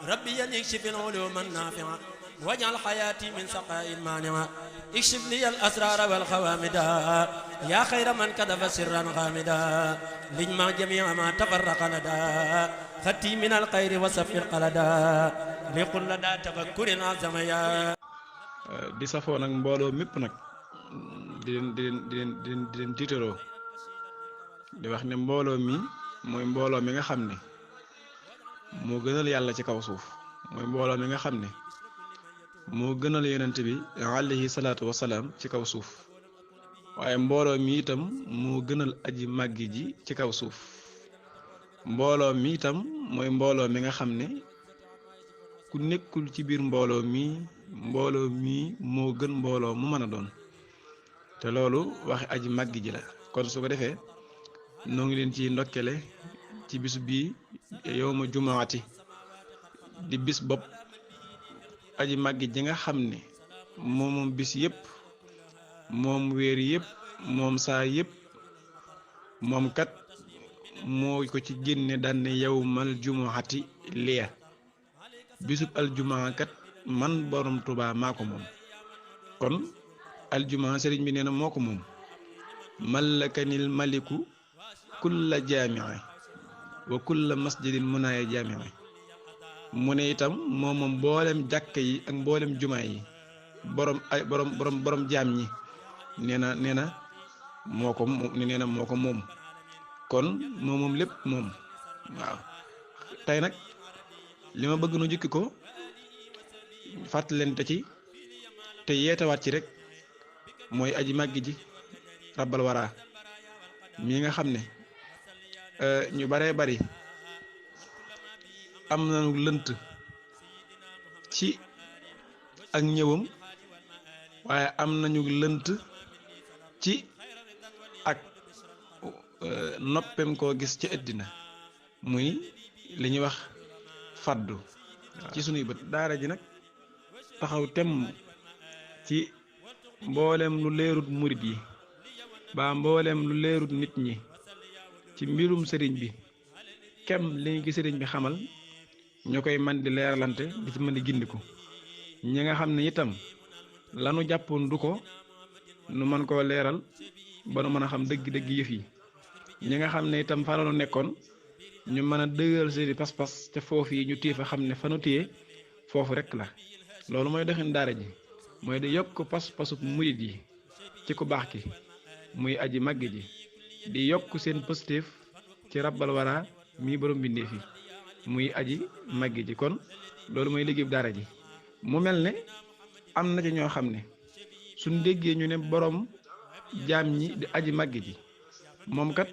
ربي يكشف العلوم النافعة واجعل حياتي من سقاء مانعة اكشف لي الأسرار والخوامدا يا خير من كذب سرا غامدا لجمع جميع ما تفرق لدى خطي من الخير وصف القلدا لقل لدى تفكر عظم يا di safoo nag mbooloo mépp nag di leen tiitaroo di wax ne mbooloo mi mooy mbooloo mi nga xam ne moo gënal yàlla ci kaw suuf mooy mbooloo mi nga xam ne moo gënal yonent bi alayhi salaatu wasalaam ci kaw suuf waaye mbooloo mi itam moo gënal aji màggi ji ci kaw suuf mbooloo mi itam mooy mbooloo mi nga xam ne ku nekkul ci biir mbooloo mi moo gën mbooloo mu mën a doon te loolu waxi aji màggi ji la kon su ko defee noo ngi leen ci ndokkele ci bis bii yowma jumaati di bis bopp aji màggi ji nga xam ne moom bis yépp moom weer yépp moom saa yépp moom kat moo ko ci génne daan ne yowmal jumaati liya bisub aljumaa kat man borom Tuubaa maa ko moom kon aljumaa sëriñ bi nee na moo ko moom mallakanil maliku kulla jaami'i wa kulla masjidin munaaya jaami'i mu ne itam moom mboolem jàkka yi ak mboolem jumaa yi borom jaam ñi nee na moo ko moom kon moom lépp moom waaw tey nag li ma bëgg nu jukki ko fàttalente ci te yeetawaat ci rek mooy aji màggi ji rabbal wara mi nga xam ne ñu baree bari am nañu lënt ci ak ñëwam waaye am nañu lënt ci ak noppem koo gis ci àddina muy li ñuy wax faddu ci sunuy bët daara ji nag taxaw temm ci mboolem lu leerut murit yi ba mboolem lu leerut nit ñi ci mbirum sëriñ bi kem li ñu gi sëriñ bi xamal ñu koy man di leeralante di ci mën di gindiku ñi nga xam ne itam lanu jàppoon du ko nu mën koo leeral ba nu mën a xam dëgg-dëgg yëf yi ñi nga xam ne itam fa la nekkoon ñu mën a dëgëral seeni pas-pas te foofu yi ñu téye fa xam ne fa nu téye foofu rek la loolu mooy doxin daara ji mooy di yokk pas-pasub murit yi ci ku baax ki muy aji màgg ji di yokk seen positif ci rabbal wara mii borom bindéef yi muy aji màgg ji kon loolu mooy liggéey daara ji mu mel ne am na ci ñoo xam ne suñ déggee ñu ne borom jaam ñi di aji màgg ji moom kat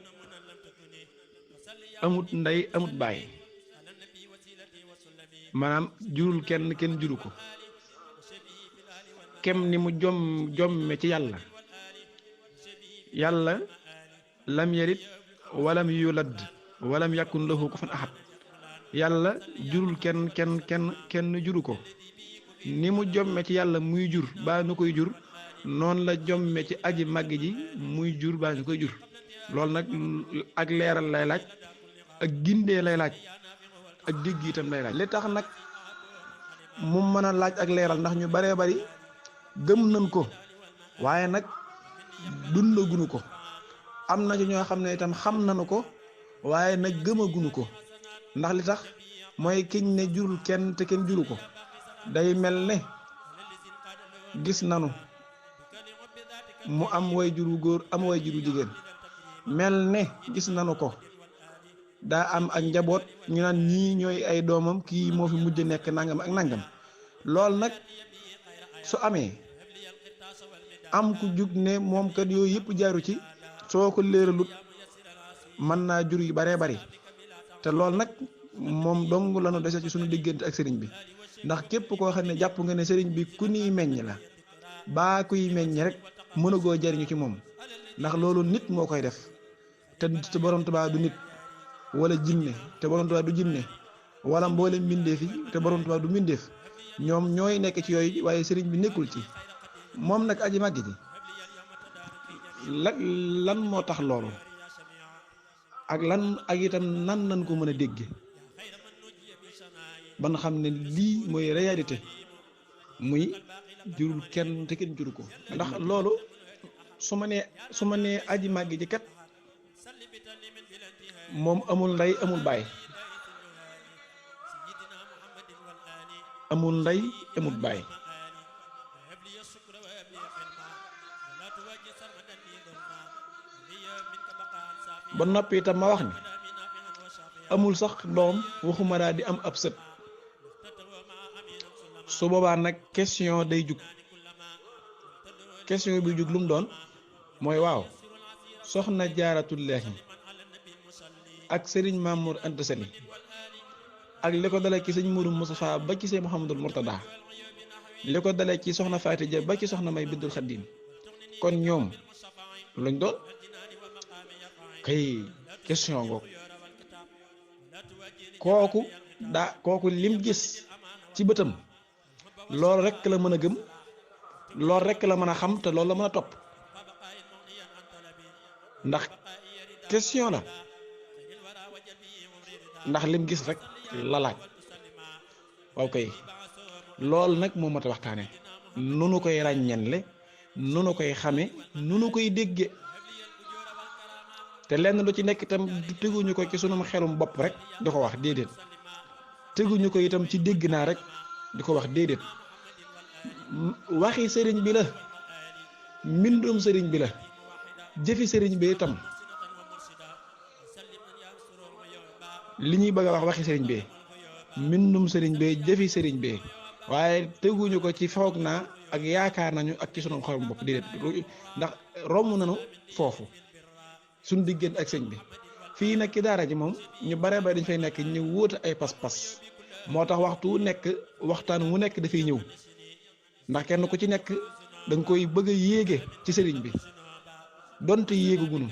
amut ndey amut baay maanaam jurul kenn juru ko kem ni mu jomme ci yàlla lam yalit walam yulad walam yakun lahu kufuwan ahad yàlla jurul kenn juru ko ni mu jomme ci yàlla muy jur baa nu koy jur noonu la jomme ci aji màgg ji muy jur baa nu koy jur loolu nag ak leeral lay laaj ak gindee lay laaj ak dégg itam lay laaj li tax nag mu mën a laaj ak leeral ndax ñu baree bari gëm nañ ko waaye nag dundaguñu ko am na ci ñoo xam ne itam xam nañu ko waaye nag gëmaguñu ko ndax li tax mooy kiñ ne jurul kenn te kenn juru ko day mel ne gis nanu mu am way juru góor am way juru jigéen mel ne gis nanu ko daa am ak njaboot ñu naan ñii ñooy ay doomam kii moo fi mujj nekk nangam ak nangam lool nag su amee am ku jug ne moom kat yooyu yëpp jaaru ci soo ko léeralut mën naa jur yu baree bari te loolu nag moom dong la nu dese ci suñu diggante ak sëriñ bi ndax képp koo xam ne jàpp nga ne sëriñ bi ku niy meññ la baa kuy meññ rek mënagoo jariñu ci moom ndax loolu nit moo koy def te borom Tuubaa du nit wala jinne te borom Tuubaa du jinne wala mboolem mbindeef yi te borom Tuubaa du mbindeef ñoom ñooy nekk ci yooyu waaye sëriñ bi nekkul ci moom nag aji màgg ji lan moo tax loolu ak itam nan ko mën a dégge ba nga xam ne lii mooy réalité muy jurul kenn te kenn juru ko ndax loolu su ma nee aji màgg ji kat moom amul ndey amul baay amul ndey amul baay ba noppi itam ma wax ni amul sax doom waxuma daal di am ab sët su boobaa nag question day jug question bi jug lu mu doon mooy waaw soxna jaaratullaahi ak sëriñ Mamour Anta Sali ak li ko dalee ci sëñ Mourou Moustapha ba ci sëñ Mouhamadul Mourtada li ko dalee ci soxna Faati Ja ba ci soxna May Bindul Xaddim kon ñoom luñ doon kay question googu kooku lim gis ci bëtam loolu rekk la mën a gëm loolu rekk la mën a xam te loolu la mën a topp ndax question la ndax lim gis rek la laaj waaw kay loolu nag moo mat a waxtaane nu nu koy ràññenle nu nu koy xame nu nu koy dégge te lenn lu ci nekk itam teguñu ko ci sunum xelum bopp rek di ko wax déedéet teguñu ko itam ci dégg naa rek di ko wax déedéet waxi sëriñ bi la mbindum sëriñ bi la jëfi sëriñ bi itam li ñuy bëgg a wax waxi sëriñ bi mbindum sëriñ bi jëfi sëriñ bi waaye teguñu ko ci foog naa ak yaakaar nañu ak ci sunum xelum bopp déedéet ndax romb nañu foofu suñ diggante ak sëñ bi fii nag ki daara ji moom ñu bare bare dañ fay nekk ñu wóote ay pas-pas moo tax waxtu wu nekk waxtaan wu nekk dafay ñëw ndax kenn ku ci nekk da nga koy bëgg a yéege ci sëriñ bi donte yéegu gunu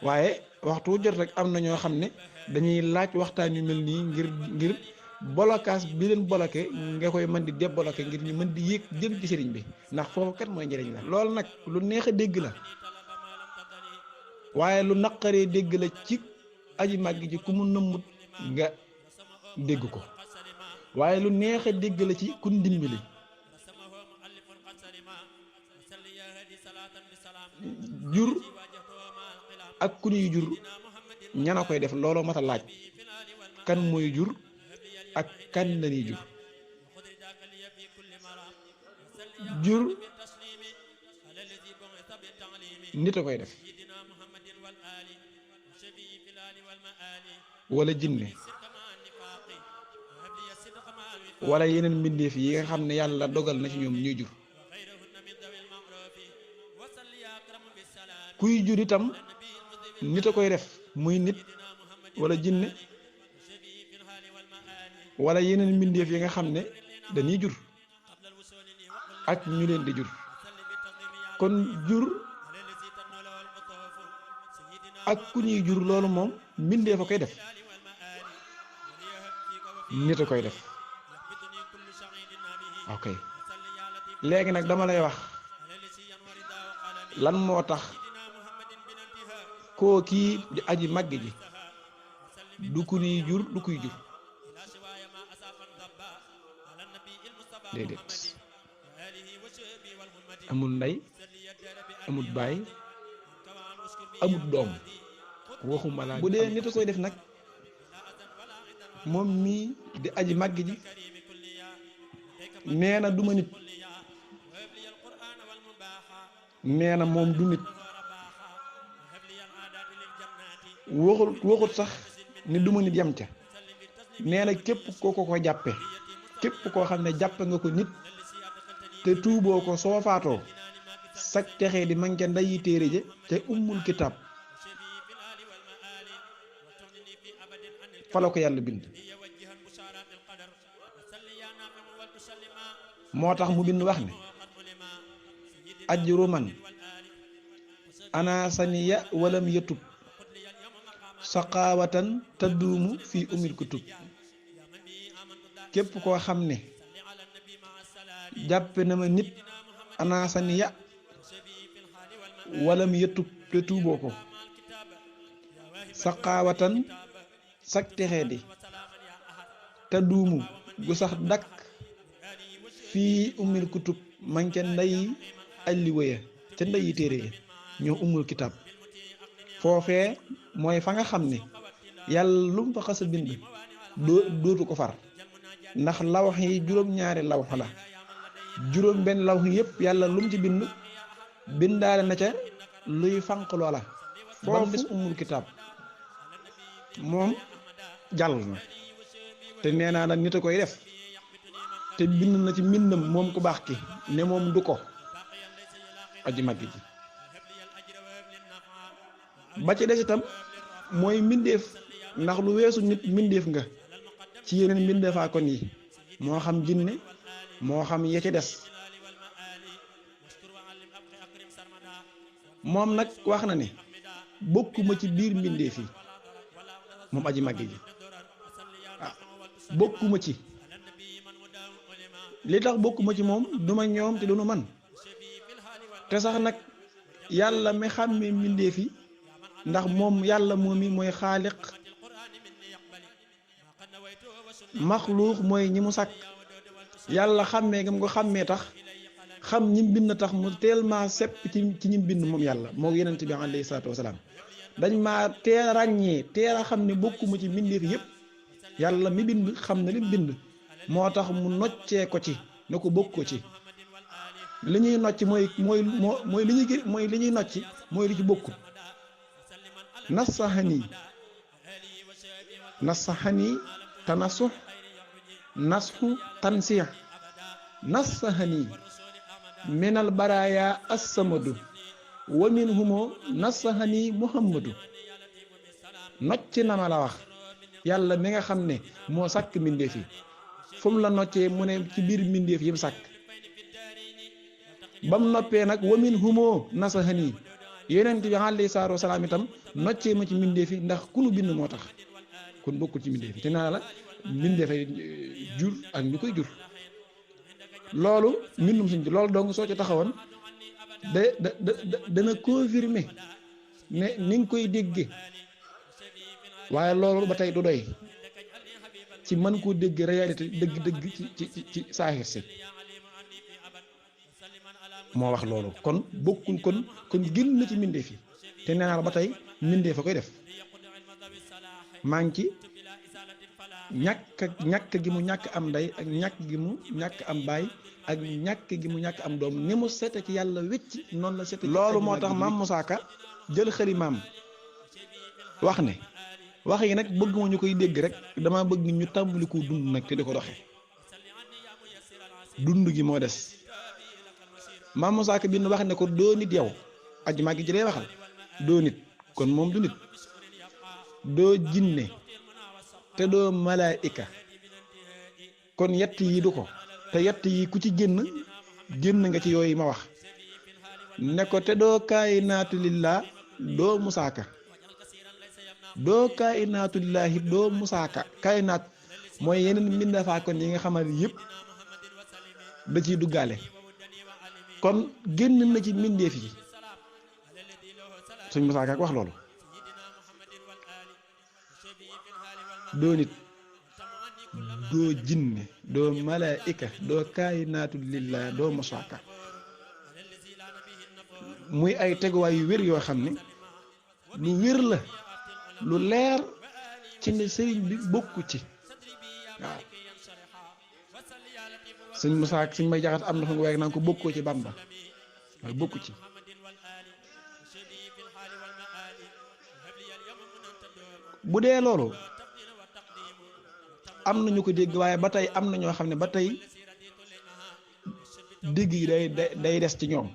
waaye waxtu wu jot rek am na ñoo xam ne dañuy laaj waxtaan yu mel nii ngir blocage bi leen bloqué nga koy mën di débloqué ngir ñu mën di yéeg jëm ci sëriñ bi ndax foofu kat mooy njëriñ la loolu nag lu neex a dégg la waaye lu naqaree dégg la ci aji màgg ji ku mu nëmmut nga dégg ko waaye lu neex a dégg la ci ku ndimbali jur ak ku ñuy jur ñana koy def looloo mat a laaj kan mooy jur ak kan lañuy jur jur nit a koy def wala jinne wala yeneen mbindeef yi nga xam ne yàlla dogal na ci ñoom ñuy jur kuy jur itam nit a koy def muy nit wala jinne wala yeneen mbindeef yi nga xam ne dañuy jur ak ñu leen di jur kon jur ak ku ñuy jur loolu moom mbindeef a koy def nit a koy def ok léegi nag dama lay wax lan moo tax koo kii di aji màgg ji du ku ñuy jur du kuy jur déedéet amul ndey amul baay amul doom waxuma la bu dee nit a koy def nag moom mii di aji màgg ji nee na duma nit nee na moom du nit waxut sax ni duma nit yam ca nee na képp koo ko jàppe képp koo xam ne jàppe nga ko nit te tuuboo ko soo faatoo sag texee di man ca ndayi téere ja te ummul kitaab fa la ko yàlla bind moo tax mu bind wax ne ajru man anasaniya walam yatub saqaawatan tadduumu fi umil kutub képp koo xam ne jàppe na ma nit anasaniya walam yatub te tuuboo ko saqaawatan sak texee di kaduumu gu sax dakk fii ummil kutub man ca nday alliwaya ca nday téere ya ñoo ummul kitab foofee mooy fa nga xam ne yàlla lu mu fa xas a bind dootu ko far ndax lawx yi juróom-ñaari lawx la juróom benn lawx yëpp yàlla lu mu ci bind bindaale na ca luy fànq loola foofu des ummul kitab moom jàll na te nee naa nag nit a koy def te bind na ci mbindam moom ku baax ki ne moom du ko aji mag ji ba ci des itam mooy mbindeef ndax lu weesu nit mbindeef nga ci yeneen mbindeefaa kon yi moo xam jinne moo xam ya ca des moom nag wax na ne bokkuma ci biir mbindeef yi moom aji mag ji bokkuma ci li tax bokkuma ci moom duma ñoom te dunu man te sax nag yàlla mi xàmmee mbindeef yi ndax moom yàlla moom mi mooy xaaliq maxluux mooy ñi mu sàkk yàlla xàmmee gam ko xàmmee tax xam ñim bind tax mu tellement sepp ci ñim bind moom yàlla moo yenent bi alayhi salaatu wasalaam dañ maa teel a ràññee teel a xam ne bokkuma ci mbindeef yépp yàlla mi bind xam na li bind moo tax mu noccee ko ci ne ko bokk ko ci li ñuy nocc mooy li ñuy nocc mooy li ci bokkut nasaxani tanasux nasxu tansix nasaxani minal baraya assamadu wa min humo nasaxani muhammadu nocc na ma la wax yàlla mi nga xam ne moo sàkk mbindeef yi fu mu la noccee mu ne ci biir mbindeef yi mu sàkk ba mu noppee nag wa min humo nasaxani yonent bi alayhi salaatu wasalaam itam noccee ma ci mbindeef yi ndax ku nu bind moo tax kon bokkul ci mbindeef yi te naa la mbindeef ay jur ak ñu koy jur loolu mbindum suñ loolu donc soo ci taxawoon dana confirmer ne ni nga koy déggee waaye loolu ba tey du doy ci mën koo dégg réalité dëgg-dëgg ci saaxir si moo wax loolu kon bokkul kon génn na ci mbindeef yi te nee naa la ba tey mbindeef a koy def maa ngi ci ñàkk gi mu ñàkk am ndey ak ñàkk gi mu ñàkk am baay ak ñàkk gi mu ñàkk am doom ni mu sete ci yàlla wécc noonu la sete loolu moo tax maam Moussa Ka jël xalimaam wax ne wax yi nag bëgg ma ñu koy dégg rek dama bëgg ñu tàmbali ko dund nag te di ko doxee dund gi moo des maam Moussa Ka bind wax ne ko doo nit yow aji maa gi jëlee waxal doo nit kon moom du nit doo jinne te doo malaayika kon yett yi du ko te yett yi ku ci génn nga ci yooyu ma wax ne ko te doo kaayinaatu lillaa doo Moussa Ka doo kaayinaatu lillaahi doo Moussa Ka kaayinaat mooy yeneen mbindafaa kon yi nga xamal yëpp da ciy duggaale kon génn na ci mbindeef yi suñ Moussa Ka wax loolu doo nit doo jinne doo malaayika doo kaayinaatu lillah doo Moussa Ka muy ay teguwaay yu wér yoo xam ne lu wér la lu leer ci ne sëriñ bi bokku ci waaw sëñ Moussa sëñ may jaxat am na fa nga waaye naan ko bokkoo ci Bamba waaye bokku ci bu dee loolu am na ñu ko dégg waaye ba tey am na ñoo xam ne ba tey dégg yi day des ci ñoom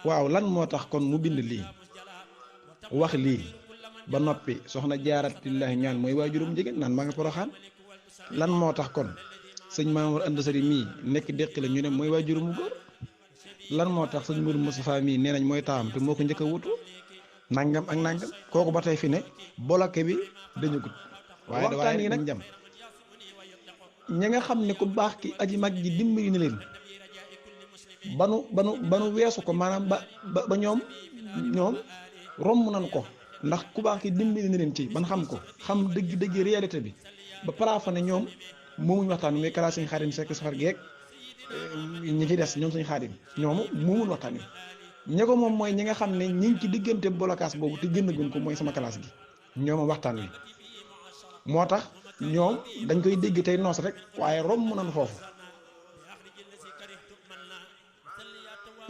waaw lan moo tax kon mu bind lii wax lii ba noppi soxna jaaratillahi ñaan mooy waajurum jigéen naan maa nga Poroxaan lan moo tax kon sëñ Mamour Anda Sari mii nekk déqi la ñu ne mooy waajurum mu góor lan moo tax sëñ Mourou Moustapha mii nee nañ mooy taawam te moo ko njëkk a wutu nangam ak nangam kooku ba tey fi ne bloqué bi dañu gut waaye waxtaan yi nag jam ñi nga xam ne ku baax ki aji mag ji dimbali na leen banu weesu ko maanaam ba ñoom romb nan ko ndax ku baax ki dimbali na leen ci ban xam ko xam dëgg réalité bi ba plafonné ñoom moomuñ waxtaan wi kala Sëñ Xaadim Sekk safar geek ñi ci des ñoom Sëñ Xaadim ñoomu moomuñ waxtaan wi ñi ko moom mooy ñi nga xam ne ñi ngi ci diggante blocage boobu te génn gun ko mooy sama classe gi ñooma waxtaan wi moo tax ñoom dañ koy dégg tey noos rek waaye romb nañ foofu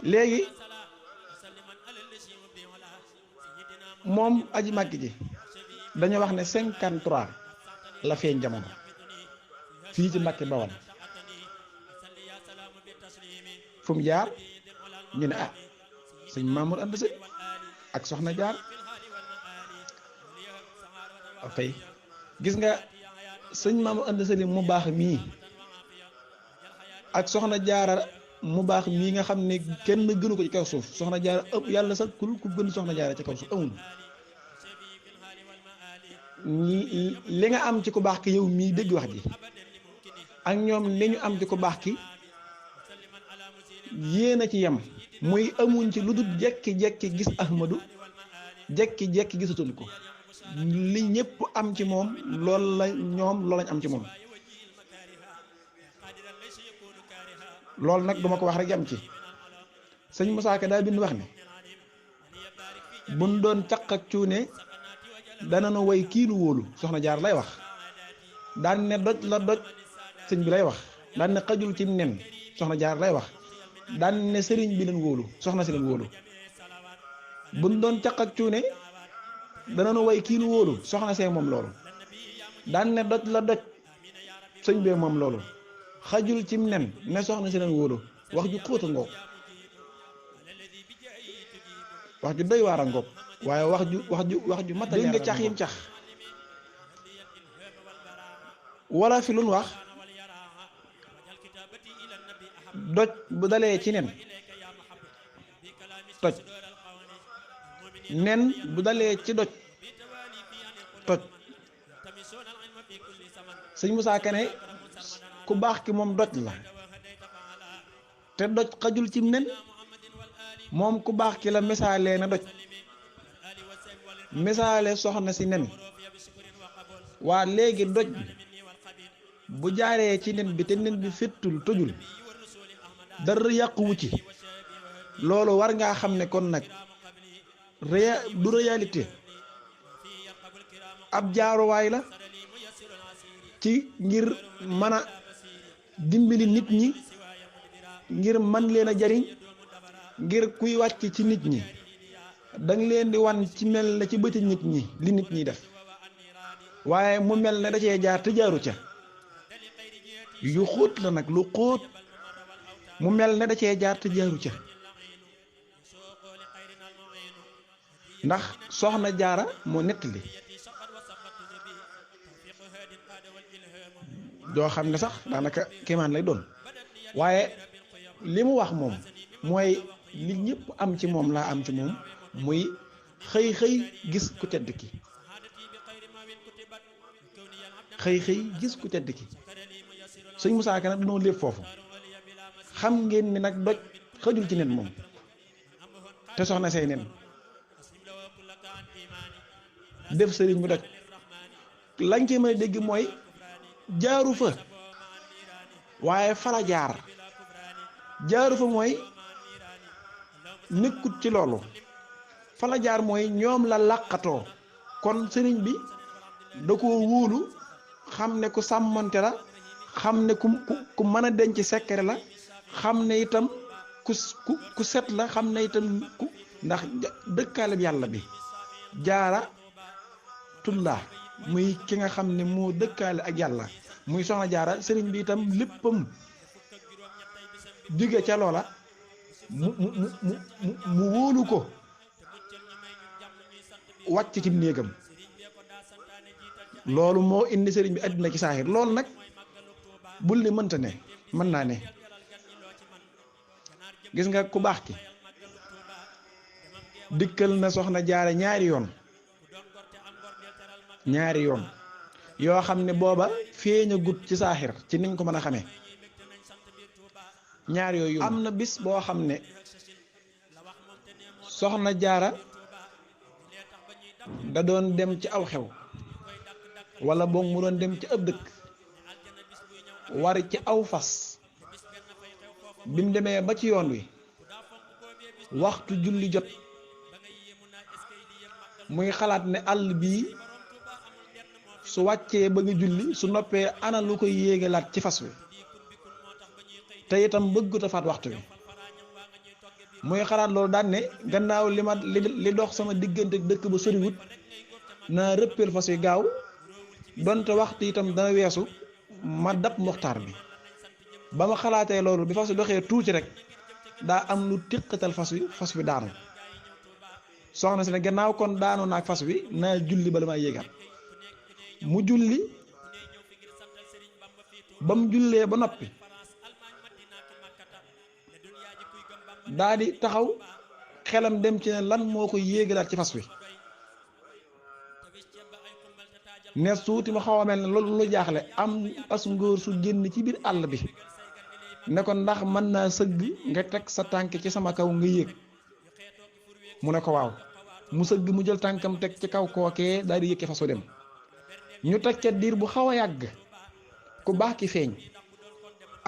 léegi moom aji màgg ji dañoo wax ne 53 la feeñ jamono fii ci Mbàkke Bawal fu mu jaar ñu ne ah sëñ Mamour Anta Sali ak soxna jaar ok gis nga sëñ Mamour Anta Sali mu baax mii ak soxna jaara mu baax mii nga xam ne kenn gënu ko ci kaw suuf soxna jaara ëpp yàlla sax ku gën soxna jaara ci kaw suuf amul li nga am ci ku baax ki yow mii dégg wax ji ak ñoom li ñu am ci ku baax ki yéen a ci yem muy amuñ ci lu dul jekki-jekki gis Ahmadu jekki-jekki gisatul ko li ñëpp am ci moom loolu la ñoom loolu lañ am ci moom loolu nag duma ko wax rek yam ci sëñ Musaa Ka daa bind wax ne buñ doon caq ak cuune dana na way kii nu wóolu soxna jaar lay wax daan ne doj la doj sëñ bi lay wax daan ne xajul ci nen soxna jaar lay wax daan ne sëriñ bi leen wóolu soxna si leen wóolu buñ doon caq ak cuune dana na way kii nu wóolu soxna see moom loolu daan ne doj la doj sëñ bee moom loolu xajul ci nen ne soxna si leen wóolu wax ju xóota ngoog wax ju doy waar a ngoog waaye wax ju mat a leer nga cax yim cax wala fi lu nu wax doj bu dalee ci nen toj nen bu dalee ci doj toj sëñ Musaa Ka ne ku baax ki moom doj la te doj xajul ci nen moom ku baax ki la misaalee na doj misaale soxna si nen waa léegi doj bi bu jaaree ci nen bi te nen bi fettul tojul dara yàquwu ci loolu war ngaa xam ne kon nag du réalité ab jaaruwaay la ci ngir mën a dimbali nit ñi ngir man leen a jariñ ngir kuy wàcc ci nit ñi danga leen di wan ci mel na ci bëti nit ñi li nit ñi def waaye mu mel ne da cee jaar te jaaru ca yu xóot la nag lu xóot mu mel ne da cee jaar te jaaru ca ndax soxna jaara moo nettali doo xam ne sax daanaka kéemaan lay doon waaye li mu wax moom mooy li ñëpp am ci moom laa am ci moom muy xëy gis ku tedd ki xëy gis ku tedd ki sëñ Musaa Ka nag dañoo lépp foofu xam ngeen ni nag doj xëjul ci nen moom te soxna say nen def sëriñ bu doj lañ ci mën a dégg mooy jaaru fa waaye fala jaaru fa mooy nekkut ci loolu fala jaar mooy ñoom la làqatoo kon sëriñ bi da ko wóolu xam ne ku sàmmante la xam ne ku mën a denc secret la xam ne itam ku set la xam ne itam ndax dëkkaale bi yàlla bi jaara tullaa muy ki nga xam ne moo dëkkaale ak yàlla muy soxna jaara sëriñ bi itam léppam jóge ca loola mu wóolu ko wàcc ci néegam loolu moo indi sëriñ bi àddina ci saaxir loolu nag bul ni mënta ne mën naa ne gis nga ku baax ki dikkal na soxna jaara ñaari yoon yoo xam ne booba feeña gut ci saaxir ci niñ ko mën a xamee ñaar yooyu am na bis boo xam ne soxna jaara da doon dem ci aw xew wala boog mu doon dem ci ab dëkk war ci aw fas bi mu demee ba ci yoon wi waxtu julli jot muy xalaat ne àll bii su wàccee bëgg julli su noppee ana lu koy yéegalaat ci fas wi te itam bëggut a faat waxtu wi muy xalaat loolu daan ne gannaaw li dox sama diggante dëkk ba soriwut naa rëppeel fas wi gaaw donte waxtu itam dana weesu ma dab muxtaar bi ba ma xalaatee loolu bi fas wi doxee tuuti rek daa am lu tiqatal fas wi daanu soxna si ne gannaaw kon daanu naag fas wi naa julli bala maa yéegaat mu julli ba mu jullee ba noppi daa di taxaw xelam dem ci ne lan moo ko yéegalaat ci fas wi ne suuti mu xaw a mel ne loolu lu jaaxle am as ngóor su génn ci biir àll bi ne ko ndax mën naa sëgg nga teg sa tànk ci sama kaw nga yéeg mu ne ko waaw mu sëgg mu jël tànkam teg ci kaw kookee daal di yëkke fas wa dem ñu teg ca diir bu xaw a yàgg ku baax ki feeñ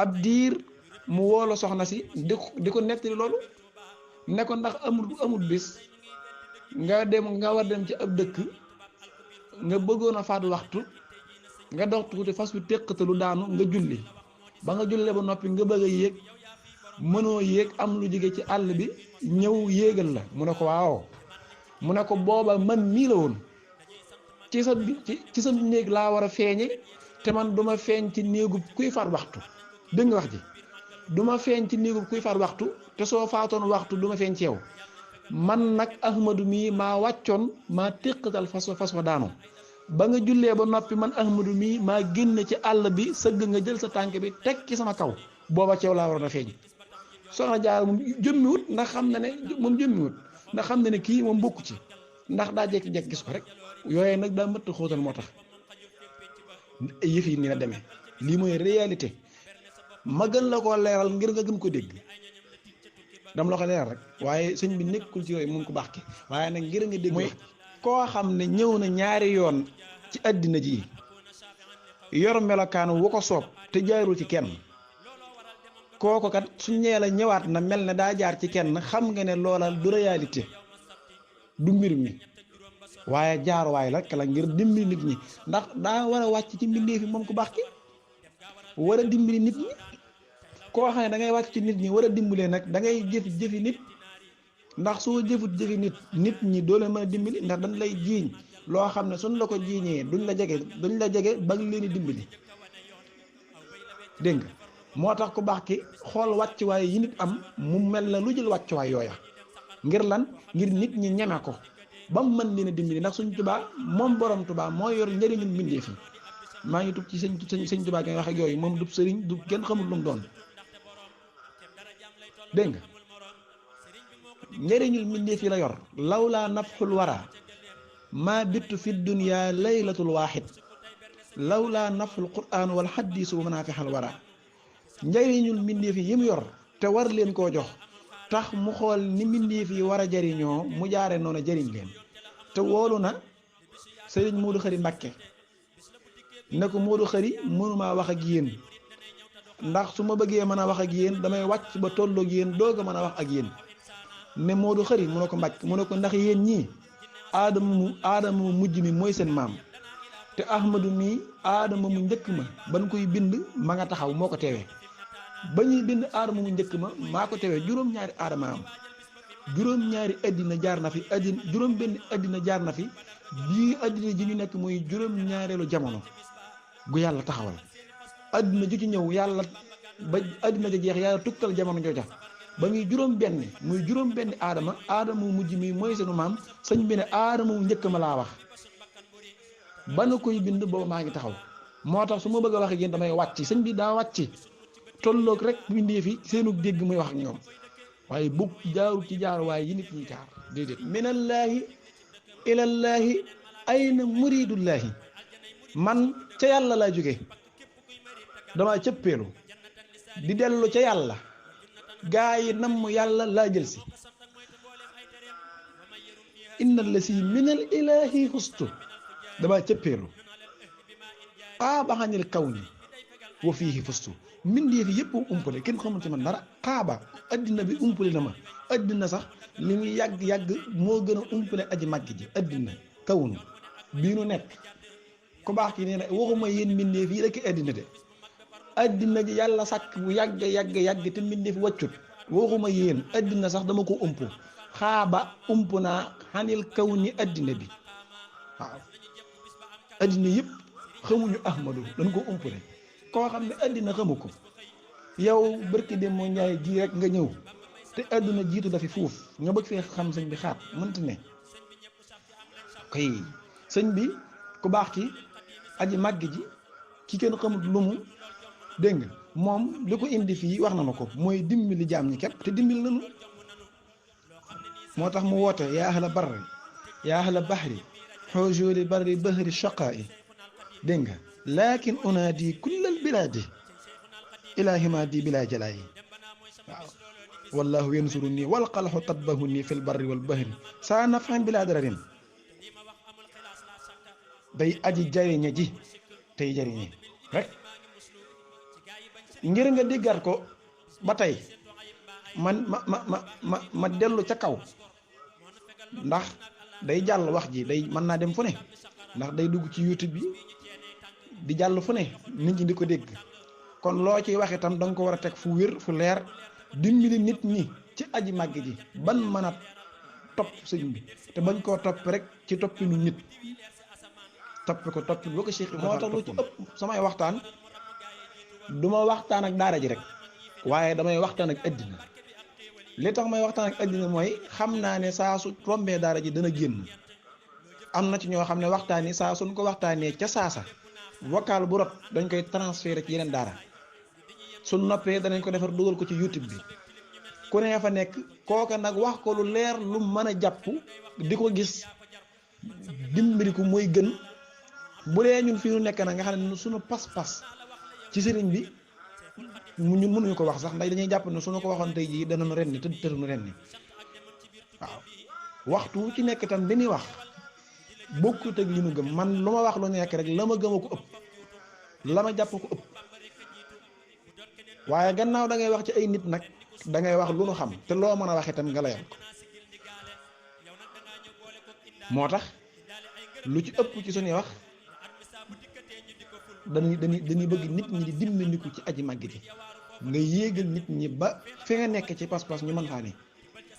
ab diir mu woolo soxna si di ko nettali loolu ne ko ndax amul bis nga war dem ci ab dëkk nga bëggoon a faat waxtu nga dox tuuti fas wi téqatalu daanu nga julli ba nga jullee ba noppi nga bëgg a yéeg mënoo yéeg am lu jóge ci àll bi ñëw yéegal la mu ne ko waaw mu ne ko booba man mii la woon ci sa néeg laa war a feeñe te man duma feeñ ci néegub kuy faat waxtu dégg nga wax ji duma feeñ ci néegub kuy faat waxtu te soo faatoon waxtu duma feeñ ci yow man nag Ahmadu mii maa wàccoon maa téqatal fas wa daanu ba nga jullee ba noppi man Ahmadu mii maa génn ci àll bi sëgg nga jël sa tànk bi teg ci sama kaw booba ci yow laa waroon a feeñ soxna Jaara moom jëmmiwut ndax xam na ne moom jëmmiwut ndax xam na ne kii moom bokku ci ndax daa jekki-jekki gis ko rek yooye nag daa mëtt xóotal moo tax yëf yi ni la demee lii mooy réalité ma gën la koo leeral ngir nga gën ko dégg dama la ko leeral rek waaye sëñ bi nekkul ci yooyu mun ko baax ki waaye nag ngir nga dégg mooy koo xam ne ñëw na ñaari yoon ci àddina ji yor melokaan wu ko soob te jaarul ci kenn kooko kat su ñee la ñëwaat na mel ne daa jaar ci kenn xam nga ne loola du réalité du mbir mi waaye jaaruwaay la kala ngir dimbali nit ñi ndax daa war a wàcc ci mbindeef yi moom ku baax ki war a dimbali nit ñi koo xam ne da ngay wàcc ci nit ñi war a dimbalee nag da ngay jëfi nit ndax soo jëfut jëfi nit ñi doo leen mën a dimbali ndax dañ lay jiiñ loo xam ne suñ la ko jiiñee duñ la jege ba nga leen di dimbali dégg nga moo tax ku baax ki xool wàccuwaay yi nit am mu mel na lu jël wàccuwaay yooya ngir lan ngir nit ñi ñeme ko ba mu mën leen a dimbali ndax suñ Tuubaa moom borom Tuubaa moo yor njëriñu mbindeef yi maa ngi tub ci sëñ Tuubaa gi wax ak yooyu moom du sëriñ du kenn xamul lu mu doon dégg nga njëriñul mbindeef yi la yor lawlaa nafxul wara maa bittu fi dunya laylatul waaxid lawlaa nafxul quraan wal xaddiisu wa manaafi'al wara njëriñul mbindeef yi mu yor te war leen koo jox tax mu xool ni mbindeef yi war a jariñoo mu jaare noonu jariñ leen te woolu na sëriñ Moodu Xari Mbàkke ne ko Moodu Xari mënumaa wax ak yéen ndax su ma bëggee mën a wax ak yéen damay wàcc ba tolloog yéen doog a mën a wax ak yéen ne Moodu Xari mu ne ko Mbàkke mu ne ko ndax yéen ñii aadama mu mujj mi mooy seen maam te Ahmadu mii aadama mu njëkk ma ban koy bind ma nga taxaw moo ko teewee ba ñuy bind aadama mu njëkk ma maa ko teewee juróom-ñaari aadama am juróom-ñaari addina jaar na fi juróom-benn addina jaar na fi bii addina ji ñu nekk mooy juróom-ñaareelu jamono gu yàlla taxawal addina ju ci ñëw yàlla ba addina ja jeex yàlla tukkal jamono jooja ba muy juróom-benni aadama mu mujj mi mooy seenu maam sëñ bi ne aadama mu njëkk ma laa wax ba na koy bind boobu maa ngi taxaw moo tax su ma bëgg a wax ak yéen damay wàcc sëñ bi daa wàcc tolloog rek bindee fi seenu dégg muy wax ak ñoom waaye bugg jaarul ci jaar waaye yi nit ñi jaar déedéet minallaahi ilallaahi ayna muridullaahi man ca yàlla laa jóge dama cëppeelu di dellu ca yàlla gaa yi namm yàlla laa jël si inna lasi minal ilahi xustu damaa cëppeelu xaaba xanil kaw ni wa fiihi fustu mbindeef yëpp umpale kenn xamul ci man dara xaaba addina bi umpale na ma addina sax li muy yàgg-yàgg moo gën a umpale aji màgg ji addina kawnu bii nu nekk ku baax ki nee na waxuma yéen mbindeef yi rek addina de addina ji yàlla sàkk bu yàgg te mbindeef wàccut waxuma yéen addina sax dama ko ump xaaba ump naa xanil kaw ni addina bi waaw addina yëpp xamuñu ahmadu dañ ko umpale koo xam ne addina xamu ko yow barki dem moo njaay ji rek nga ñëw te adduna jiitu la fi fuuf nga bëgg fee xam sëñ bi xaat mënta ne kay sëñ bi ku baax ki aji màgg ji ki kenn xamut lu mu dégg nga moom li ko indi fii wax na ma ko mooy dimbali jaam ñi képp te dimbali nanu moo tax mu woote yaa ahla barri yaa ahla bahri xoojooli barri bahri shaqaa'i dégg nga laakin unaadi kullal bilaadi ilaahi maa di bilaa jalaayi waaw wallahu yansuru nii wal xalxu tabbahu nii fil barri wal bahri saa nafan bilaa dararin day aji jariñe ji tey jariñe rek ngir nga déggaat ko ba tey ma dellu ca kaw ndax day jàll wax ji day mën naa dem fu ne ndax day dugg ci YouTube bi di jàll fu ne nit ñi di ko dégg kon loo ciy wax itam da nga ko war a teg fu wér fu leer dimbali nit ñi ci aji màgg ji ban mën a topp sëñ bi te bañ koo topp rek ci toppinu nit topp ko toppin boo ko Cheikh moo tax lu ci ëpp samay waxtaan du ma waxtaan ak daara ji rek waaye damay waxtaan ak addina li tax may waxtaan ak addina mooy xam naa ne saa su rombee daara ji dana génn am na ci ñoo xam ne waxtaan yi saa suñ ko waxtaanee ca saasa vocal bu rot dañ koy transféré ci yeneen daara su noppee danañ ko defar dugal ko ci YouTube bi ku ne fa nekk kooka nag wax ko lu leer lu mën a jàpp di ko gis dimbali ko mooy gën bu dee ñun fii nu nekk nag nga xam ne suñu pas-pas ci sëriñ bi ñun mënuñu ko wax sax ndax dañuy jàpp ne suñu ko waxoon tey jii danañu ren ni te tëruñu ren ni waaw waxtu ci nekk itam bi ñuy wax bokkut ak li nu gëm man lu ma wax lu nekk rek la ma gëm a ko ëpp la ma jàpp ko ëpp waaye gannaaw da ngay wax ci ay nit nag da ngay wax lu nu xam te loo mën a wax itam nga layal ko moo tax lu ci ëpp ci suñuy wax dañuy bëgg nit ñi di dimbandiku ci aji màgg ji nga yéegal nit ñi ba fi nga nekk ci pas-pas ñu mën faa ne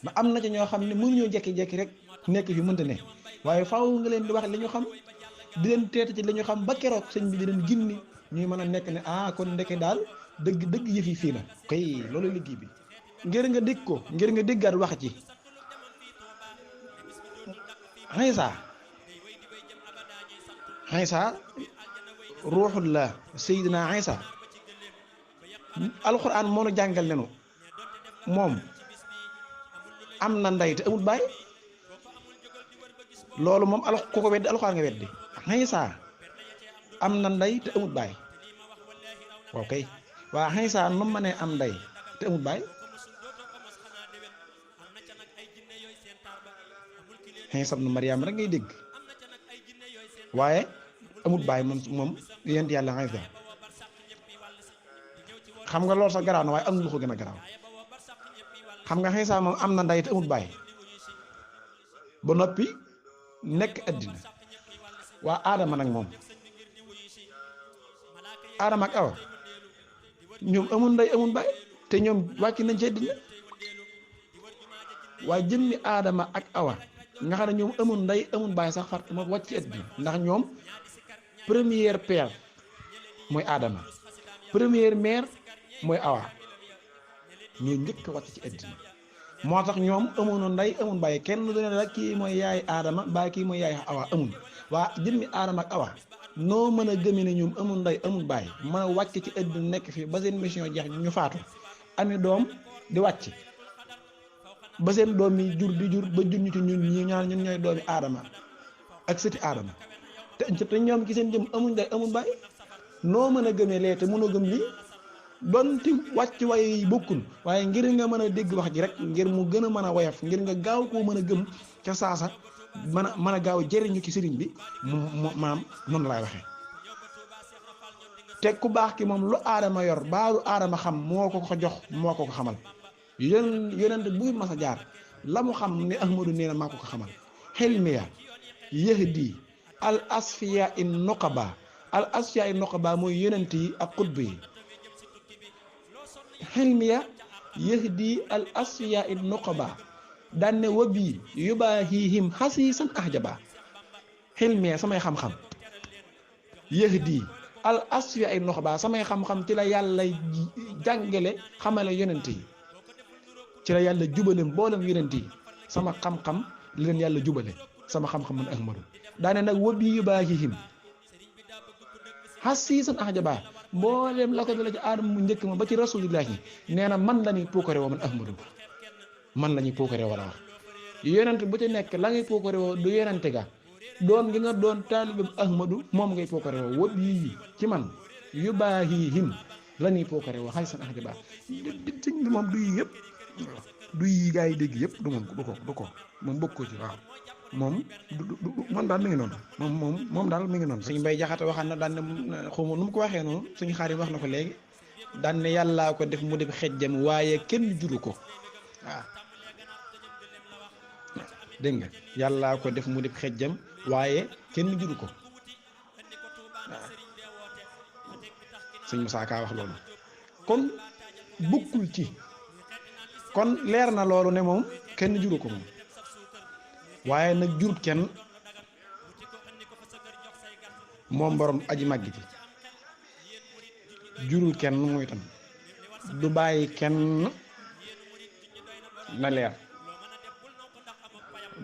ba am na ci ñoo xam ne mënuñoo jekki-jekki rek nekk fi mënta ne waaye faaw nga leen di wax li ñu xam di leen teete ci li ñu xam ba keroog sëñ bi di leen gindi ñuy mën a nekk ne kon ndeke daal dëgg yëf yi fii la kay loolu liggéey bi ngir nga dégg ko ngir nga déggaat wax ci Iisa ruuxullah Seydina Iisa alxuraan moo nu jàngal nenu moom am na ndey te amul baay loolu moom ku ko weddi alxuraan nga weddi Iisa am na ndey te amul baay waaw kay waa Iisa nu ma ne am ndey te amul baay Iisa ibnu Maryam rek ngay dégg waaye amul baay moom yent yàlla Iisa xam nga loolu sax garaaw na waaye am lu ko gën a garaaw xam nga Iisa moom am na ndey te amul baay ba noppi nekk addina waa aadama nag moom aadama ak awa ñoom amul ndey amul baay te ñoom wàcc nañ ci addina waaye jëmmi aadama ak awa nga xam ne ñoom amul ndey amul baay sax far ma wàcc ci addina ndax ñoom première père mooy aadama première mère mooy awa ñoo njëkk a wàcc ci addina moo tax ñoom amuñu ndey amul baay kenn du ne la kii mooy yaay aadama baay kii mooy yaay awa amul waa jëmmi aadama ak awa noo mën a gëmee ne ñoom amul ndey amul baay mën a wàcc ci addina nekk fii ba seen mission jeex ñu faatu ami doom di wàcc ba seen doom yi jur di jur ba jur ñu ci ñun ñi ñaan ñun ñooy doomi aadama ak sëti aadama te ñoom ci seen jëm amul ndey amul baay noo mën a gëmee lee te mënoo gëm lii donte wàcc waaye yi bokkul waaye ngir nga mën a dégg wax ji rek ngir mu gën a mën a woyof ngir nga gaaw koo mën a gëm ca saasa mën a gaaw jëriñu ci sëriñ bi maam noonu laay waxee. te ku baax ki moom lu aadama yor baalu aadama xam moo ko ko jox moo ko ko xamal yonent bu mas a jaar la mu xam ne Ahmadu nee na maa ko ko xamal. xilmiya yahdi al asfiya in nuqaba al asfiya in nuqaba mooy yonent yi ak xutb yi. xilmiya yahdi al asfiya in nuqaba daan ne wa bii yubaahihim xasiisan ahjaba. xilmiya samay xam-xam yahdi al asfiya ay noxba samay xam-xam ci la yàlla jàngale xamale yonent yi ci la yàlla jubale mboolem yonent yi sama xam-xam li leen yàlla jubale sama xam-xam man Ahmadu daane nag wabi yu baahihim xasiisan ahjaba mboolem la ko dala ci aadama mu njëkk ma ba ci rasulillahi nee na man la ñuy puukare woo man Ahmadu man la ñuy puukare woo la wax yonent bu ci nekk la ngay puukare woo du yonente ga doon gi nga doon taalibam Ahmadu moom ngay pookare woo wëb yii ci man yu baahihim la ñuy pookare woo xay san ahjaba sëñ bi moom du yi yëpp du yi gaa yi dégg yëpp du moom du ko moom bokk ko ci waaw moom man daal mi ngi noonu moom daal mi ngi noonu. suñu mbay jaxate waxaan na daan ne xaw ma nu mu ko waxee noonu suñu xaar yi wax na ko léegi daan ne yàllaa ko def mu def xejjam waaye kenn juru ko waaw dégg nga yàllaa ko def mu def xejjam waaye kenn juru ko waaw sëñ Musaa Ka wax loolu kon bokkul ci kon leer na loolu ne moom kenn juru ko moom waaye nag jurut kenn moom borom aji màgg ji jurul kenn muy tam du bàyyi kenn na leer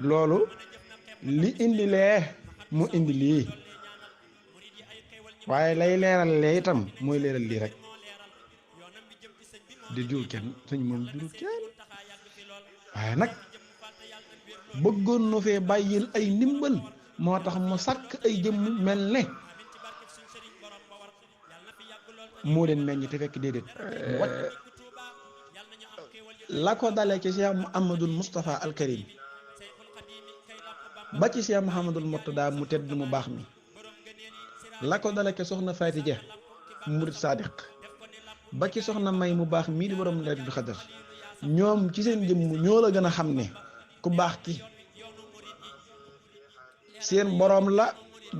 loolu li indi lee mu indi lii waaye lay leeral lee itam mooy leeral lii rek di jur kenn suñ moom jurul kenn waaye nag bëggoon na fee bàyyil ay ndimbal moo tax mu sàkk ay jëmm mel ne moo leen meññ te fekk déedéet la ko dalee ci Cheikh Mouhamadul Moustapha al Karim ba ci Cheikh Mouhamadul Mourtada mu tedd mu baax mi la ko dalee ci soxna Faati Ja murid sadiq ba ci soxna May mu baax mii di borom Laylatul Qadr ñoom ci seen jëmm ñoo la gën a xam ne ku baax ki seen boroom la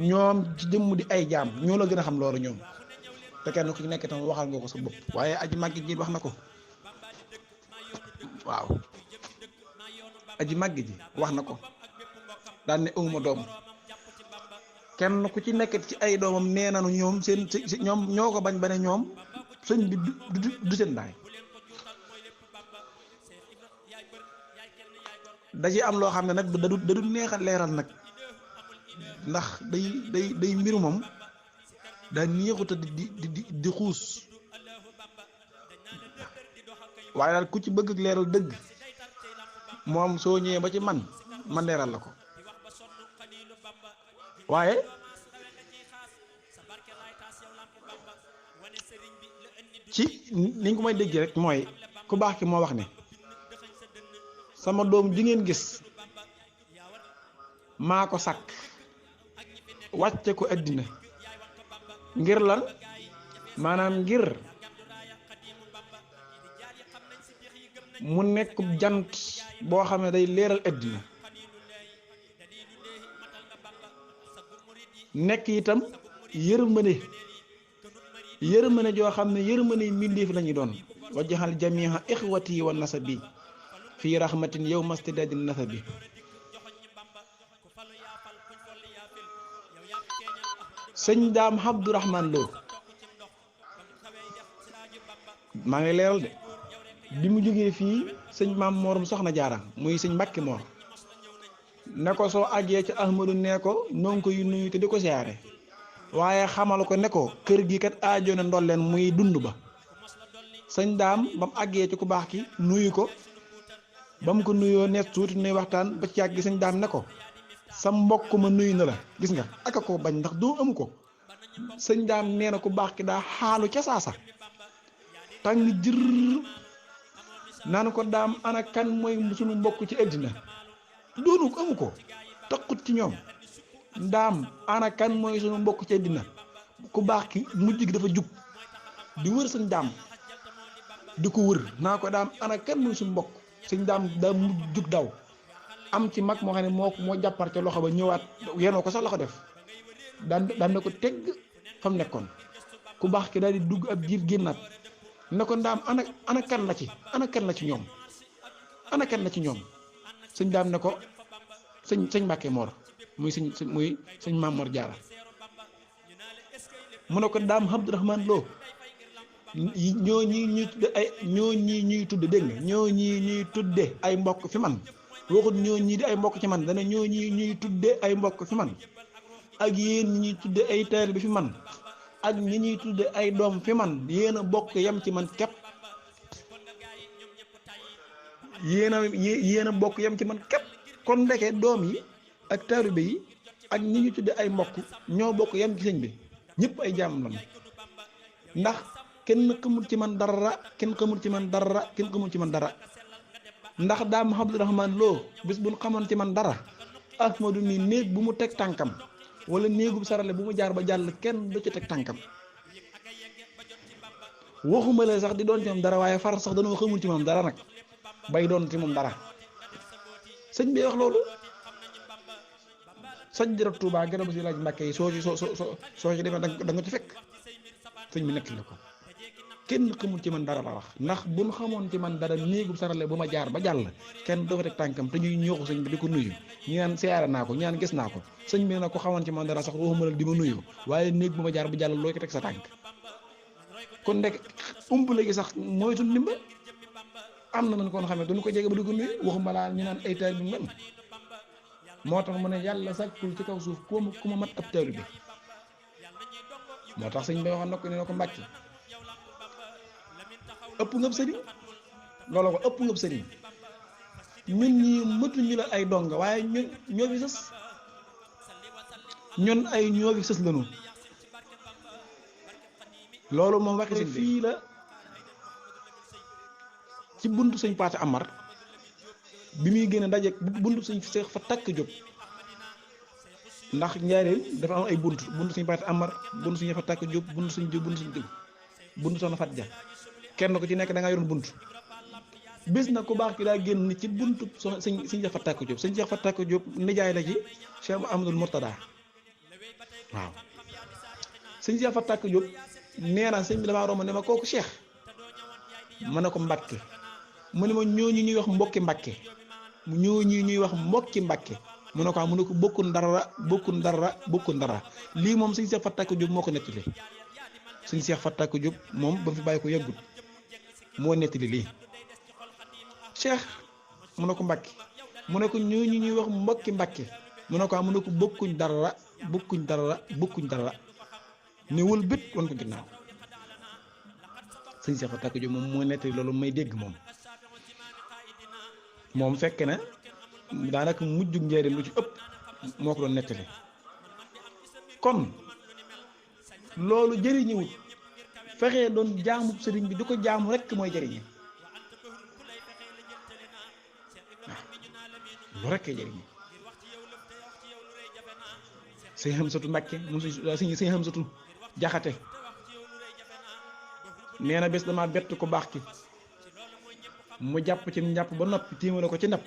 ñoom ci jëmm di ay jaam ñoo la gën a xam loolu ñoom te kenn ku ci nekk tam waxal nga ko sa bopp waaye aji màgg ji wax na ko waaw aji màgg ji wax na ko daan ne awma doom kenn ku ci nekk ci ay doomam nee nañu ñoom seen ñoom ñoo ko bañ ba ne ñoom sëñ bi du seen baay da ci am loo xam ne nag da du neex a leeral nag ndax day mbir moom daa neexuta di xuus waaye daal ku ci bëgg leeral dëgg moom soo ñëwee ba ci man leeral la ko waaye ci niñ ko may dégg rek mooy ku baax ki moo wax ne sama doom ji ngeen gis maa ko sàkk wàcce ko àddina ngir lan maanaam ngir mu nekk jant boo xam ne day leeral àddina nekk itam yërmande joo xam ne yërmande mbindeef la ñu doon wajjahal jamiha ixwati wa nasabi fii rahmatin yow mastidadin nasabi sëñ daam Abdourahman Lo maa ngi leeral de bi mu jógee fii sëñ maam moorum soxna jaara muy sëñ Mbàkke Moor ne ko soo àggee ci Ahmadu nee ko noo ngi koy nuyu te di ko siyaare waaye xamal ko ne ko kër gi kat aajo na ndolleen muy dund ba sëñ daam ba mu àggee ci ku baax ki nuyu ko ba mu ko nuyoo nees tuuti nuy waxtaan ba ci yàgg sëñ daam ne ko sa mbokk ma nuyu na la gis nga aka ko bañ ndax doo amu ko sëñ daam nee na ku baax ki daa xaalu ca saasa tàng jër naan ko daam ana kan mooy sunu mbokk ci àddina doonu ko amu ko taqut ci ñoom. ndaam ana kan mooy sunu mbokk ci àddina ku baax ki mujj gi dafa jug di wër sëñ daam di ko wër naa ko daam ana kan mooy suñu mbokk sëñ daam daa mujj jug daw am ci mag moo xam ne moo jàppar ca loxo ba ñëwaat yenoo ko sax la ko def daan na ko tegg fa mu nekkoon ku baax ki daal di dugg ab jiir génnaat ne ko ndaam ana kan la ci ñoom ana kan la ci ñoom sëñ daam ne ko sëñ Mbàkke Moor muy sëñ Maam Mor Jaara mu ne ko daam Abdourahmane Lo ñoo ñii ñuy tudde dégg nga ñoo ñii ñuy tudde ay mbokk fi man waxut ñoo ñii di ay mbokk ci man dana ñoo ñii ñuy tudde ay mbokk fi man ak yéen ñi ñuy tudde ay taalibe fi man ak ñi ñuy tudde ay doom fi man yéen a bokk yem ci man képp yéen a bokk yem ci man képp kon ndeke doom yi ak taalibe yi ak ñi ñu tudde ay mbokk ñoo bokk yem ci sëñ bi ñëpp ay jaam lañu ndax kenn xamul ci man dara kenn xamul ci man dara ndax daam Abdourahmane Lo bis bu ñu xamoon ci man dara Ahmadu ni néeg bu mu teg tànkam wala néegub sarale bu mu jaar ba jàll kenn du ci teg tànkam waxuma la sax di doon ci moom dara waaye far sax dañoo xamul ci moom dara nag bay doon ci moom dara sëñ bi wax loolu soj jërab Tuubaa gën a ba si laaj Mbàkke yi soo ci demee da nga ci fekk sëñ bi nekk la ko kenn xamul ci man dara la wax ndax bu ñu xamoon ci man dara néegub sarale bu ma jaar ba jàll kenn doo fa teg tànkam te ñuy ñooxu sëñ bi di ko nuyu ñu naan siyaare naa ko ñu naan gis naa ko sëñ bi nag ko xamoon ci man dara sax waxuma la di ma nuyu waaye néeg bu ma jaar ba jàll loo ko teg sa tànk kon ndek umpale gi sax mooy suñ ndimba am na nañ ko xam ne duñu ko jege ba di ko nuyu waxuma laa ñu naan ay taal bi man moo tax mu ne yàlla sàkkul ci kaw suuf ku ma mat ab taalibe bi moo tax sëñ bi waxoon na ko ne ko Mbàkke ëpp ngëb sëriñ loolu ko ëpp ngëb sëriñ ñun ñi mëtuñu la ay donga waaye ñun ñoo fi sës ñun ay ñoo fi sës lanu loolu moom waxi sëñ fii la ci buntu sëñ Paate Amar bi muy gën a daje buntu sëñ Seex fa takk jóg ndax njaareem dafa am ay buntu sëñ Paate Amar buntu sëñ fa takk jóg buntu sëñ jóg buntu soxna Fat Ja kenn ko ci nekk da nga yoroon bunt bis na ku baax ki daa génn ci buntu sëñ Seex Fatak Jóob sëñ Seex Fatak Jóob nijaay la ci Cheikh Amadou Mourtada waaw sëñ Seex Fatak Jóob nee na sëñ bi damaa romb ne ma kooku Cheikh ma ne ko Mbàkke mu ne ma ñooñu ñuy wax mbokki Mbàkke ñuy wax mbokki Mbàkke mu ne ko mu ne ko bokkun dara lii moom sëñ Seex Fatak Jóob moo ko nettali sëñ Seex Fatak Jóob moom ba fi bàyyi ko yàggut moo nettali lii Cheikh mu ne ko Mbàkke mu ne ko ñooñu ñuy wax mbokki Mbàkke mu ne ko mu ne ko bokkuñ dara ne wël bët wan ko ginnaaw sëñ Seex Fatak Jóob moom moo nettali loolu may dégg moom fekk na daanaka mujjug njëriñ lu ci ëpp moo ko doon nettali kon loolu jëriñuwut fexee doon jaamu sëriñ bi di ko jaamu rekk mooy jëriñe waaw lu rekkee jëriñe sëñ Xamsatu Mbàkke moom sëñ Xamsatu Jaxate nee na bés dama bett ko baax ki mu jàpp ci njàpp ba noppi tiimale ko ci napp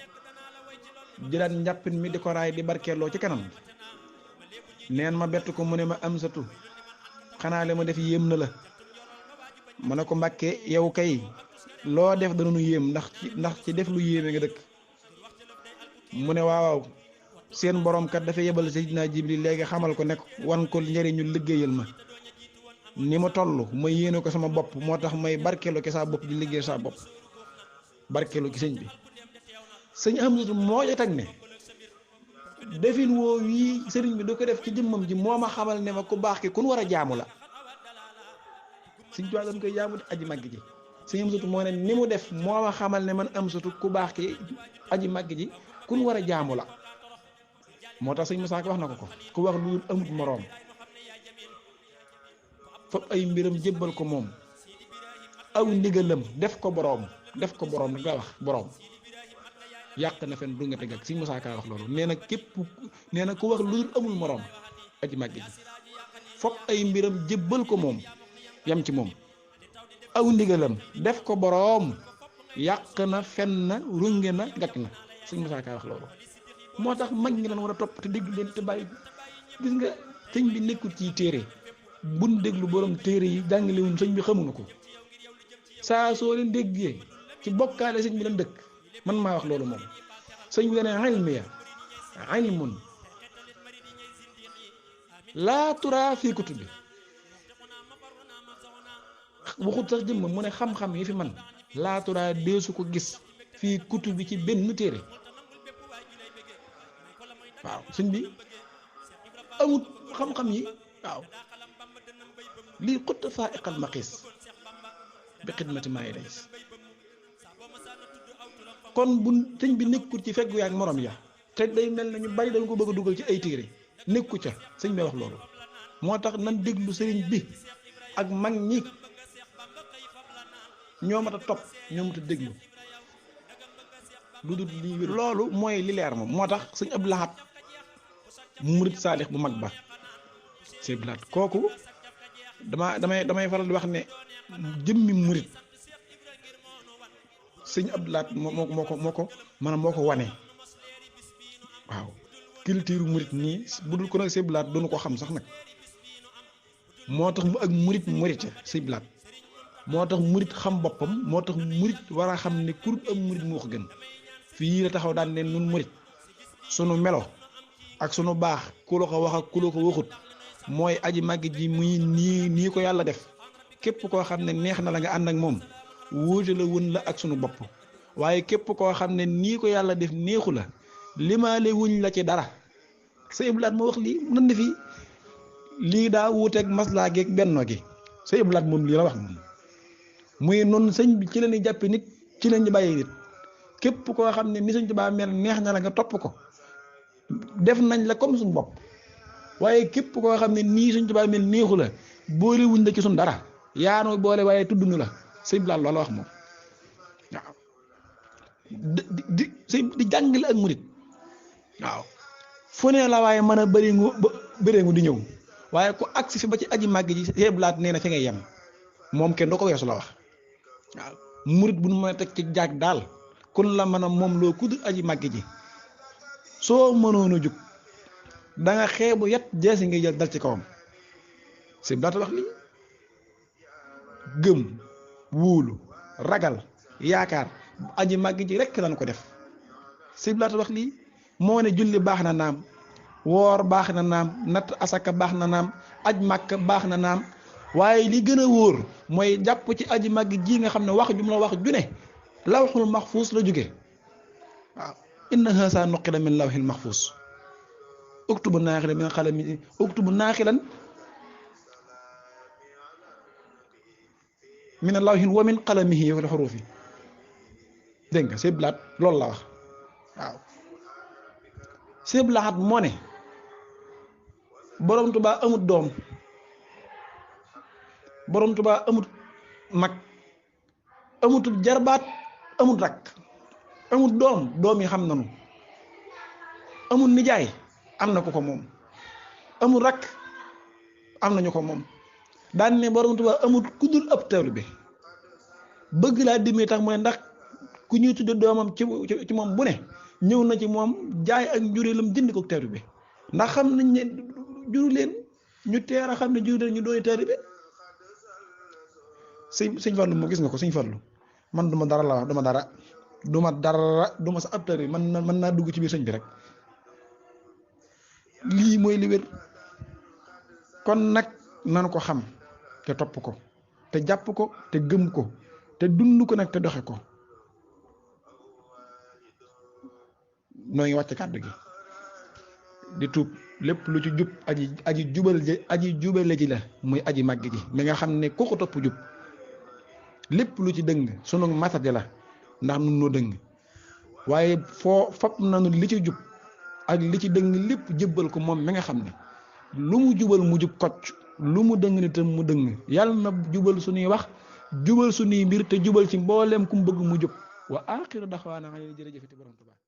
jëlaat njàppin mi di ko raay di barkeeloo ci kanam neen ma bett ko mu ne ma Amsatu xanaa li ma def yéem na la ma ne ko Mbàkke yow kay loo def dana nu yéem ndax ci def lu yéeme nga dëkk mu ne waaw seen borom kat dafa yebal Seydina Jibril léegi xamal ko nekk wan ko njëriñu liggéeyal ma ni ma toll ma yéene ko sama bopp moo tax may barkeeloo ki saa bopp di liggéey saa bopp barkeeloo ki sëñ bi sëñ Amsatu moo ja tag ne defin woo wii sëriñ bi du ko def ci jëmmam ji moo ma xamal ne ma ku baax ki kun war a jaamu la sëñ Tuubaa dañ koy jaamu di aji màgg ji sëñ Amsatu moo ne ni mu def moo ma xamal ne man Amsatu ku baax ki aji màgg ji kun war a jaamu la moo tax sëñ Musaa Ka wax na ko ku wax lu amut moroom fop ay mbiram jébbal ko moom aw ndigalam def ko boroom rek la wax boroom yàq na fen du nga teg ak Sëñ Musaa Ka wax loolu nee na képp nee na ku wax lu dul amul moroom aji màgg ji fopp ay mbiram jébbal ko moom yam ci moom aw ndigalam def ko boroom yàq na fen na runge na gàcc na Sëñ Musaa Ka wax loolu moo tax mag ñi dañ war a topp te dégg leen te bàyyi gis nga sëñ bi nekkul ci téere buñ déglu borom téere yi jàngalewuñ sëñ bi xamuñu ko saa soo leen déggee ci bokkaale sëñ bi leen dëkk man maa wax loolu moom sëñ bi dane ilmiya ilmun laa turaa fii kutubi waxut sax jëmm mu ne xam-xam yi fi man laa turaa deesu ko gis fii kutubi ci benn téere waaw sëñ bi amut xam-xam yi waaw lii xutta faa iqal maqis bi xidmati maa yi kon bu sëñ bi nekkul ci feggu yaak morom ya te day mel na ñu bari dañ ko bëgg a dugal ci ay téere nekku ca sëñ bi wax loolu moo tax nan déglu sëriñ bi ak mag ñi ñoo mat a topp ñoo mat a déglu lu dul lii wér loolu mooy li leer moom moo tax sëñ Abdou Lahad murit saalix bu mag ba sëñ Abdou Lahad kooku damay faral di wax ne jëmmi murit sëñ Abdou Lahad moo ko wane waaw culture murit nii bu dul ko nag sëñ Abdou Lahad doonu ko xam sax nag moo tax mu ak murit sëñ Abdou Lahad moo tax murit xam boppam moo tax murit war a xam ne kurut am murit moo ko gën fii la taxaw daan ne nun murit sunu melo ak sunu baax ku la ko wax ak ku la ko waxut mooy aji màgg ji muy nii ko yàlla def képp koo xam ne neex na la nga ànd ak moom wuute la wën la ak sunu bopp waaye képp koo xam ne nii ko yàlla def neexu la limaale wuñ la ci dara Sëñ Abdou Lahad moo wax lii nan ne fii lii daa wuuteeg maslaa geeg benno gi Sëñ Abdou Lahad moom lii la wax moom muy noonu sëñ bi ci la ñuy jàppe nit ci la ñu bàyyee nit képp koo xam ne ni Sëñ Tuubaa mel neex na la nga topp ko def nañ la comme suñu bopp waaye képp koo xam ne nii Sëñ Tuubaa mel neexu la boole wuñ la ci suñ dara yaanu boole waaye tudd ñu la Sëñ Abdou Lahad loolu wax moom waaw di jàngale ak murit waaw fu ne la waaye mën a bëringu di ñëw waaye ku agsi fi ba ci aji màgg ji Sëñ Abdou Lahad nee na fi ngay yem moom kenn doo ko weesu la wax waaw murit bu nu mën a teg ci jaag daal kun la mën a moom loo kudd aji màgg ji soo mënoon a jug da nga xeebu yat jeesi ngay jël dal ci kawam Sëñ Abdou Lahad wax lii gëm wóolu ragal yaakaar aji màgg ji rekk lañ ko def Sëñ Abdou Lahad wax lii moo ne julli baax na naam woor baax na naam natt asaka baax na naam aj màkk baax na naam waaye li gën a wóor mooy jàpp ci aji màgg ji nga xam ne wax jum la wax ju ne lawxul maxfuus la jóge waaw inna haasa nuqila min lawxil maxfuus uktubu naaxilan min xalami uktubu naaxilan min lawxin wa min qalamihi wal xuruufi dégg nga Sëñ Abdou Lahad loolu la wax waaw Sëñ Abdou Lahad moo ne borom Tuubaa amut doom borom Tuubaa amut mag amutul jarbaat amut rakk amut doom yi xam nanu amut nijaay am na ko ko moom amut rakk am nañu ko moom daan ne borom Tuubaa amut ku dul ab taalibe bëgg laa dimbali tax mu ne ndax ku ñuy tudde doomam ci moom bu ne ñëw na ci moom jaay ak njureelam jënd ko taalibe ndax xam nañ ne juru leen ñu teer a xam ne juru leen ñu doon taalibe sëñ Fallu moo gis nga ko sëñ Fallu man duma dara la wax duma sa ab taalibe man naa dugg ci biir sëñ bi rek lii mooy li wér kon nag nan ko xam te topp ko te jàpp ko te gëm ko te dund ko nag te doxe ko noo ngi wàcc kàddu gi di tuub lépp lu ci jub aji jubale ji la muy aji màgg ji mi nga xam ne ku ko topp jub lépp lu ci dëng sunu matadi la ndax nun noo dëng waaye foo fab nanu li ci jub ak li ci dëng lépp jëbbal ko moom mi nga xam ne lu mu jubal mu jub kocc lu mu dëng ni tam mu dëng yàlla na jubal suñuy wax jubal suñuy mbir te jubal ci mbooleem ku mu bëgg mu jub wa axiru daxwaana an jërëjëfati borom Tuubaa